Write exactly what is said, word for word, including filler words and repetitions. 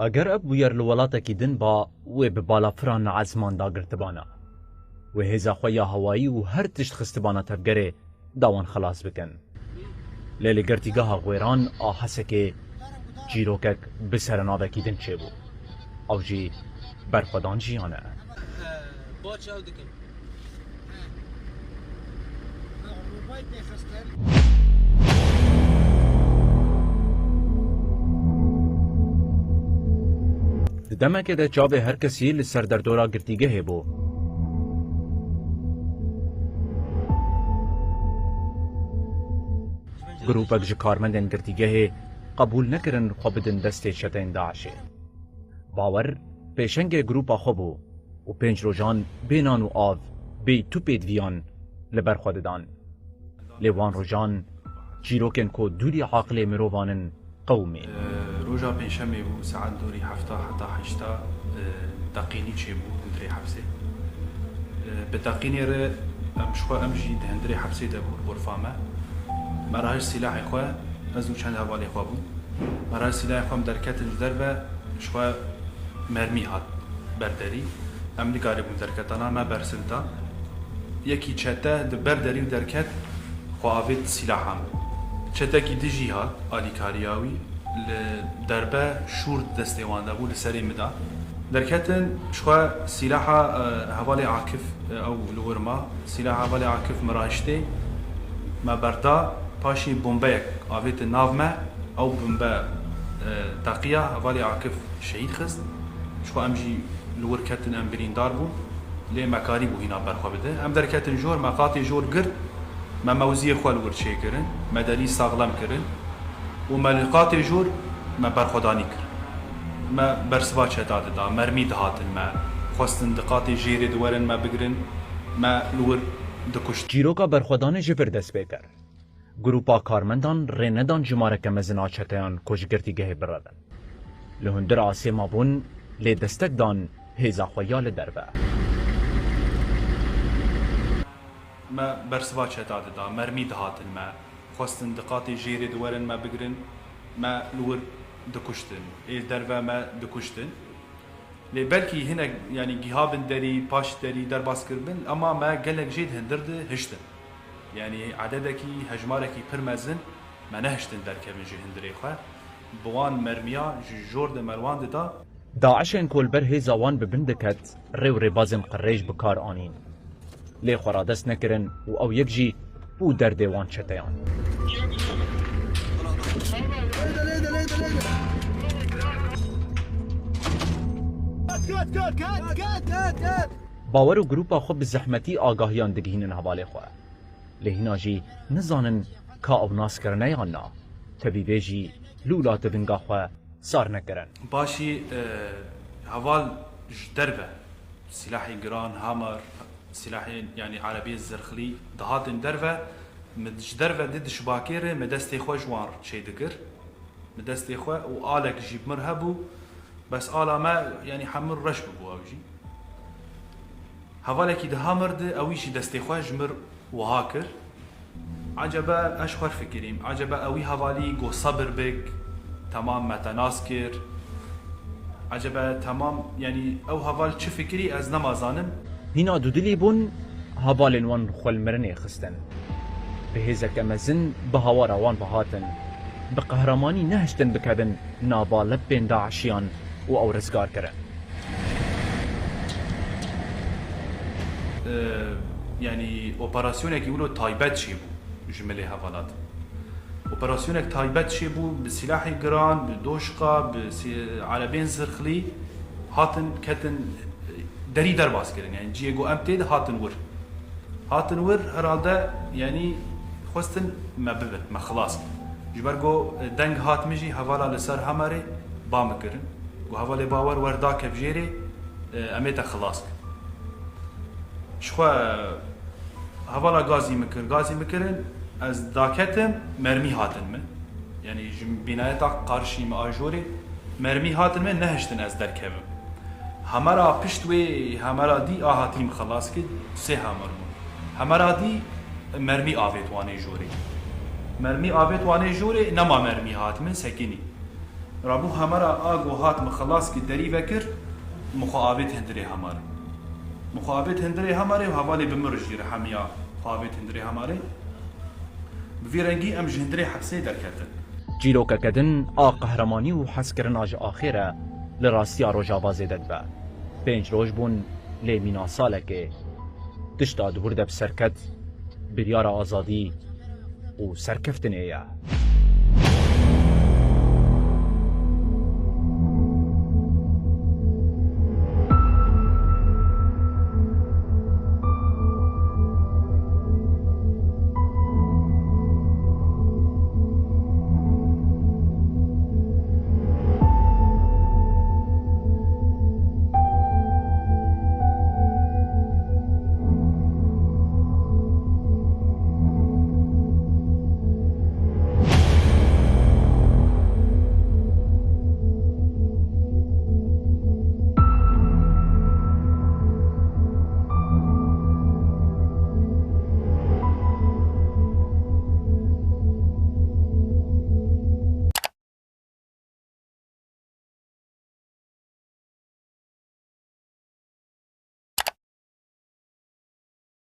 Eger ev bûyer li welatekî din ba, wê bi balafiran li ezman dagirtibana. Wê hêza xwe ya hewayî û her tişt xistibana tevgerê da wan xilas bikin. Lê li girtîgeha Xwêran a Hesekê çîrokek bi serenavekî din çêbû. Ew jî berxwedan jiyan e. Di demekê de çavê her kesî li ser derdora girtîgehê bû. Grûpek ji karmendên girtîgehê qebûl nekirin xwe bidin destê çeteyên DAIŞê. Bawer pêşengê grûpa xwe bû û pênc rojan bê nan û av, bê tûpê diviyan li ber xwe didan. Lê wan rojan çîrokên ku dûrî aqilê mirovan in qewimîn. Roja pêncşemê bû, saet dorî hefta heta heşta, e, teqînî çêbû hundirê hepsê. E, bi teqînê re em ji xwe, em jî di hundirê hepsê de bûn, xurfa me. Me rahişt sîlahê xwe, ez û çend hevalê xwe bûn. Me rahişt sîlahê xwe, em derketin ji derve, ji xwe mermî hat ber derî. Em nikaribûn derketana, me bersiv da. Yekî çete di ber derî û derket, xwe avêt sîlaha min. Çetekî dijî hat, alîkariya wî, li derbe şûr di destê wan de bû, li serê min de. Derketin, ji xwe sîlaha, e, hevalê Akif, e, ew li wir ma. Sîlaha hevalê Akif min rahiştê, me berda, paşî bombeyek avêtin nav me, ew bombe, e, teqiya, hevalê Akif şehîd xist. Ji xwe em jî li wir ketin, em birîndar bûn. Lê me karîbû hîna berxwe bide. Em derketin jor, me qatê jor girt, me mewziyê xwe li wir çêkirin, me derî saxlem kirin û me li qatê jor me berxwedanî kir. Me bersiva çeta dida, mermî dihatin me, xwestin di qatê jêrê di werin me bigirin, me li wir dikuştin. Çîroka berxwedanê ji vir dest pê kir. Grûpa karmendan rê nedan jimareke mezin a çeteyan ku ji girtîgehê birevin. Li hundir asê mabûn, lê destek dan hêza xwe ya li derve. Me bersiva çeta dida, mermî dihatin me, xwestin di qatê jêrê di werin me bigirin, me li wir dikuştin, ê derve me dikuştin. Lê belkî hinek, yanî gihabin derî, paş derî derbas kiribin, ema me gelek jê di hundir de hiştin. Yanî ededekî, hejmarekî pir mezin me nehiştin derkevin ji hundirê xwe. Bi wan mermiya ji jor de me li wan dida. DAIŞên ku li ber hêza wan bi bin diket, rê û rêbazên qirêj bi kar anîn. Lê xwe radest nekirin û ew yek jî bû derdê wan çeteyan. Bawer û grûpa xwe bi zehmetî agahiyan digihînin hevalê xwe. Lê hîna jî nizanin ka ew nas kirine yan na. Tevî vê jî lûla tivinga xwe sar nekirin. Paşî, e, heval ji derve, silahê giran, hamar, silahê, yanî erebiyê zirxlî dihatin derve, min ji derve di dişbakê re min destê xwe ji wan çêdikir. Bi destê xwe û alek jî bi mir hebû, bes ala me, yanî hemir reş bibû ew jî. Hevalekî diha mir di, ewî jî destê xwe ji mir wiha kir. Ecebe ez ji xwe fikirîm, ecebe ewî hevalî got sebir bik, temam me te nas kir. Ecebe temam, yanî ew heval çi fikirî ez nema zanim. Hîna dudilî bûn, hevalên wan xwe li mirinê xistin. Bi hêzeke mezin bi hawara wan ve hatin. Bi qehremanî nehiştin bikevin nava lepên DAIŞiyan û ew rizgar kirin. Ee, yanî operasyonekî wilo taybet çêbû ji milê hevalat. Operasyonek taybet çêbû, bi silahê giran, bi doşqa, bi si-, erebên zirxlî hatin, ketin, e, derî derbas kirin. Yanî cihê ku em tê de hatin wir. Hatin wir herhalde, yanî xwestin me bibin, me xilas kin. Ji ber ku, e, deng hat min jî hevala li ser hemarê ba min kirin. Ku hevalê bawer wer da kevjêrê, e, em ê te xilas kin. Ji xwe hevala gazî min kir, gazî min kirin, ez daketim, mermî hatin min. Yanî ji bînayeta qarşî min a jorê mermî hatin min, nehiştin ez derkevim. Hemera pişt wê, hemera dî a hatî min xilas kir, sê hemer bûn. Hemera dî mermî avêt wanê jorê. Mermî avêt wanê jorê, nema mermî hat min, sekinî. Rabû hemara a ku hat min xilas kir derî vekir, min xwe avêt hundirê hemarê. Min xwe avêt hundirê hemarê û hevalê bi min re jî re hemiya xwe avêt hundirê hemarê. Bi vî rengî em ji hundirê hepsê derketin. Çîrokeke din a qehremanî û hezkirina ji axê re li rastiya Rojava zêde dibe. Pênc roj bûn, lê mîna salekê. Tişta di wir de bi ser ket, biryara azadî û serkeftinê ye.